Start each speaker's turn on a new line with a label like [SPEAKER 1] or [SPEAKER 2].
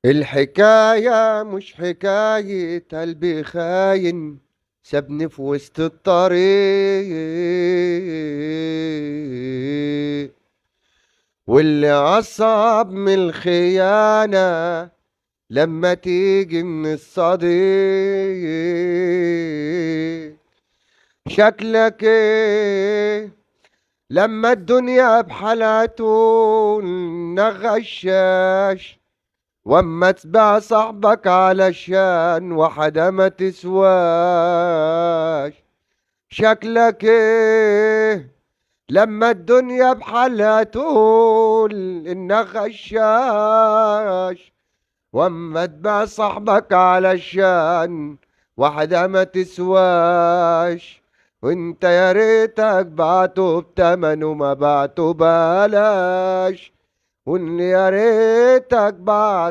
[SPEAKER 1] الحكاية مش حكاية قلبي خاين سابني في وسط الطريق، واللي أصعب من الخيانة لما تيجي من الصديق. شكلك ايه لما الدنيا بحالها تقول نغشاش، واما تباع صاحبك علشان وحدة ما تسواش. شكلك ايه لما الدنيا بحالها تقول انك غشاش، واما تباع صاحبك علشان وحدة ما تسواش. وانت يا ريتك بعته بتمنه ما بعته بلاش، وان يا ريتك بعت